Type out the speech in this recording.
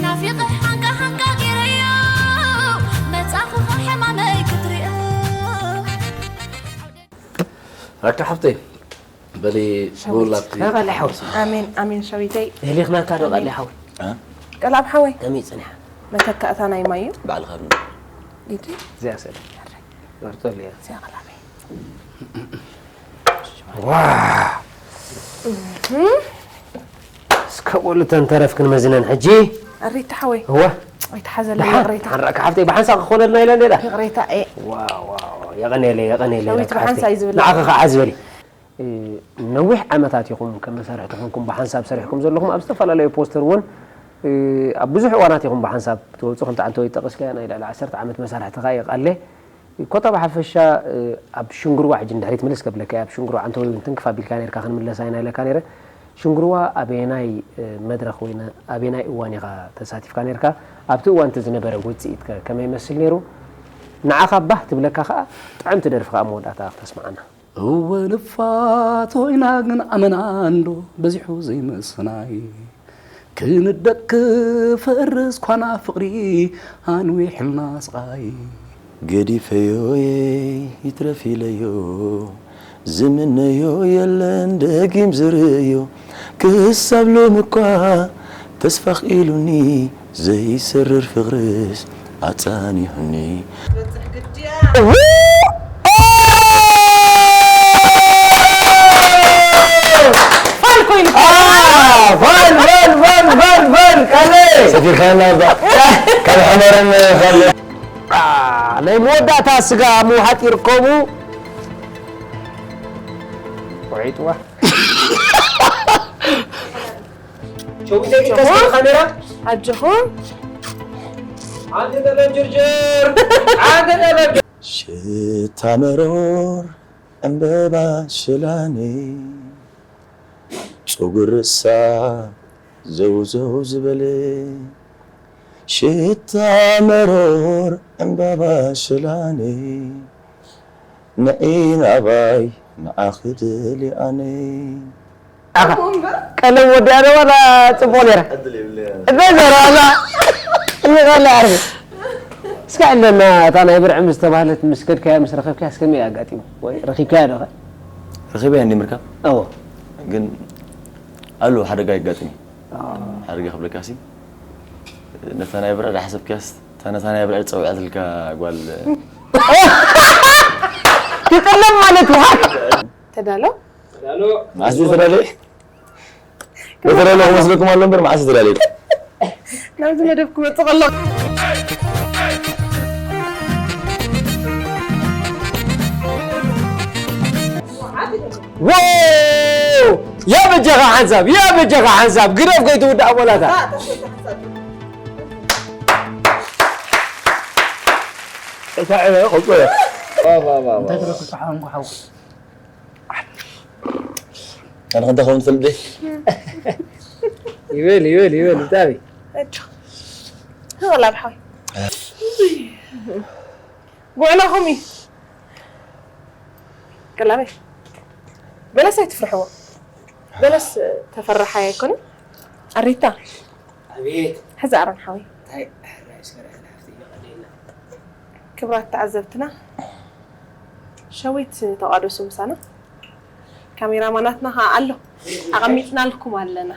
ናፊቐ ሃንቃ ሃንቃ ገይረዮ፣ መጻኹ ካብ ሕማመይ ክትሪኦ። ኣካ ሓፍተይ፣ በሊ ሸዊት። ጎል ኣብቲ ተቐለ ሓውሲ። ኣሜን፣ ኣሜን ሸዊተይ። ህሊኽናካ ዶ ቀለ ሓው? እ? ቀላብ ሓወይ። ከመይ ጽኒሓ? መተካእታ ናይ ማዩ። ባዕልኻ ርሚ። ኢቲ? እዚኣ ሰለ። መርቶል እያ። እዚኣ ቀላበይ። ዋ! እስከ በሉ ተንተረፍ ክንመዝነን ሕጂ። ኣሪታ ሓወይ። እወ። ኣይተሓዘለይ ደሓን። ይቕሬታ። ሓራካ ሓፍተይ ብሓንሳብ ክኾነልና ኢለ እንዴ ዳ? ይቕሬታ፣ ኤ። ዋው፣ ዋው፣ የቐኔለይ፣ የቐኔለይ፣ ሸዊት ሓፍተይ። ብሓንሳብ እዩ ዝብላ። ንዓኺ ከዓ ዓዝበሊ። እ፣ ነዊሕ ዓመታት ኢኹም ከም መሳርሕቲ ኮንኩም ብሓንሳብ ሰሪሕኩም ዘለኹም። ኣብ ዝተፈላለዩ ፖስተር እውን፣ እ፣ ኣብ ብዙሕ እዋናት ኢኹም ብሓንሳብ ትወፁ። ከምቲ ዓንተወይ ጠቐስካዮ ናይ ልዕሊ ዓሰርተ ዓመት መሳርሕቲ ከዓ የቃለ። ኮታ ብሓፈሻ፣ እ፣ ኣብ ሽንግርዋ ሕጂ ንድሕሪት ምልስ ከብለካ እየ። ኣብ ሽንግርዋ ዓንተወይ እውን ትንክፍ ኣቢልካ ነርካ፣ ክንምለሳ ኢና ኢለካ ነይረ። ሽንግርዋ ኣበየናይ፣ እ፣ መድረኽ ወይ ነ-፣ ኣበየናይ እዋን ኢኻ ተሳቲፍካ ነርካ? ኣብቲ እዋን እቲ ዝነበረ ውፅኢት ከ ከመይ ይመስል ነይሩ? ንዓኻ ባህ ትብለካ ከኣ ጥዕምቲ ደርፊ ከኣ መወዳእታ ክተስምዓና። እወ ንፋቶ ኢና ግን ኣመና እንዶ በዚሑ ዘይምስናይ። ክንደቅ ክፈርስ ኳና ፍቕሪ ኣንዊሕልና ስቓይ። ገዲፈዮ'የ ይትረፍ ኢለዮ፣ ዝምነዮ የለን ደጊም ዝርእዮ። ክሳብ ሎሚ እኳ ተስፋ ክኢሉኒ፣ ዘይሰርር ፍቕርስ ኣጻኒሑኒ። ትበጽሕ ግድያ። እሁ! ፋል ኮይኑ። አ፣ ፋል፣ ፋል፣ ፋል፣ ፋል፣ ፋል፣ ካለ። ሰፊርካና እባ። ካብ ሕመረን ፋል። አ፣ ናይ መወዳእታ ስጋ ምውሓጥ ይርከቡ። ውዒጥዋ። ሸዊተይ ሸዊተይ። ካሜራ። ኣጆኹም። ኣንተ ጠለብ ጅርጅር። ኣንተ ጠለብ ሽታ መሮር ዕምበባ ሽላኔ፣ ጸጉር ርእሳ ዘውዘው ዝበለ፣ ሽታ መሮር ዕምበባ ሽላኔ፣ ንዒ ናባይ ንዓኺ ደልየ ኣነ። ኣኻ፣ ቀለም ወዲኣ ዶ ዋላ ጽቡቕ ነይራ? ዕድል የብለይ። እዛ ዘረባ እዛ፣ እዛ ዘረባ ዓርቢ። እስኪ ዕለና፣ እታ ናይ ብርዕም ዝተባህለት ምስ ከድካያ፣ ምስ ረኸብካያ፣ እስከ ከመይ ኣጋጢሙ? ወይ ረኺብካያ ዶ ኸ? ረኺበያ እንዲ ምርካብ? እዎ። ግን ኣሎ ሓደጋ ይጋጥም እዩ። ኣዎ። ሓደጋ ክብለካሲ፣ ነታ ናይ ብርዕ ዳሓሰብክያስ፣ እታ ነታ ናይ ብርዕ ዝጸውዐትልካ ጓል ትጥለም ማለት እዩ። ተዳሎ? መዓስ እዩ ተዳለየ? በተለይ ክመስለኩም ኣሎ እምበር መዓስ እዩ ተዳለየ? ናብዚ መደብ ክመጽእ ከሎ። ዋው! ያ በጃኻ ሓንሳብ፣ ያ በጃኻ ሓንሳብ፣ ግደፍ ከይትውዳእ ወላታ። እታ ዕረ፣ ቆልቆ። ዋ፣ ዋ፣ ዋ፣ ዋ። እንታይ ትረክብ ጸሓንኩ ሓው? ኣነ ክንታ ኸውን ትፈልጥ ዶ? ይበል፣ ይበል፣ ይበል፣ ብጣዕሚ። እጆ። ህቕላ ብሓዊ። ጉዕናኹም እዩ። ቀላበይ። በለስ ኣይትፍርሕዎ። በለስ ተፈራሓይ ኣይኮነን። ኣሪታ። ኣቤት። ሕዚ ኣሮን ሓወይ። እንታይ ሕራይ ስራሕ ሓፍቲ ይቐደልና። ክብራት ተዓዘብትና፣ ሸዊት ተቋደሱ ምሳና። ካሜራማናትና ኸዓ ኣሎ። ኣቐሚጥናልኩም ኣለና።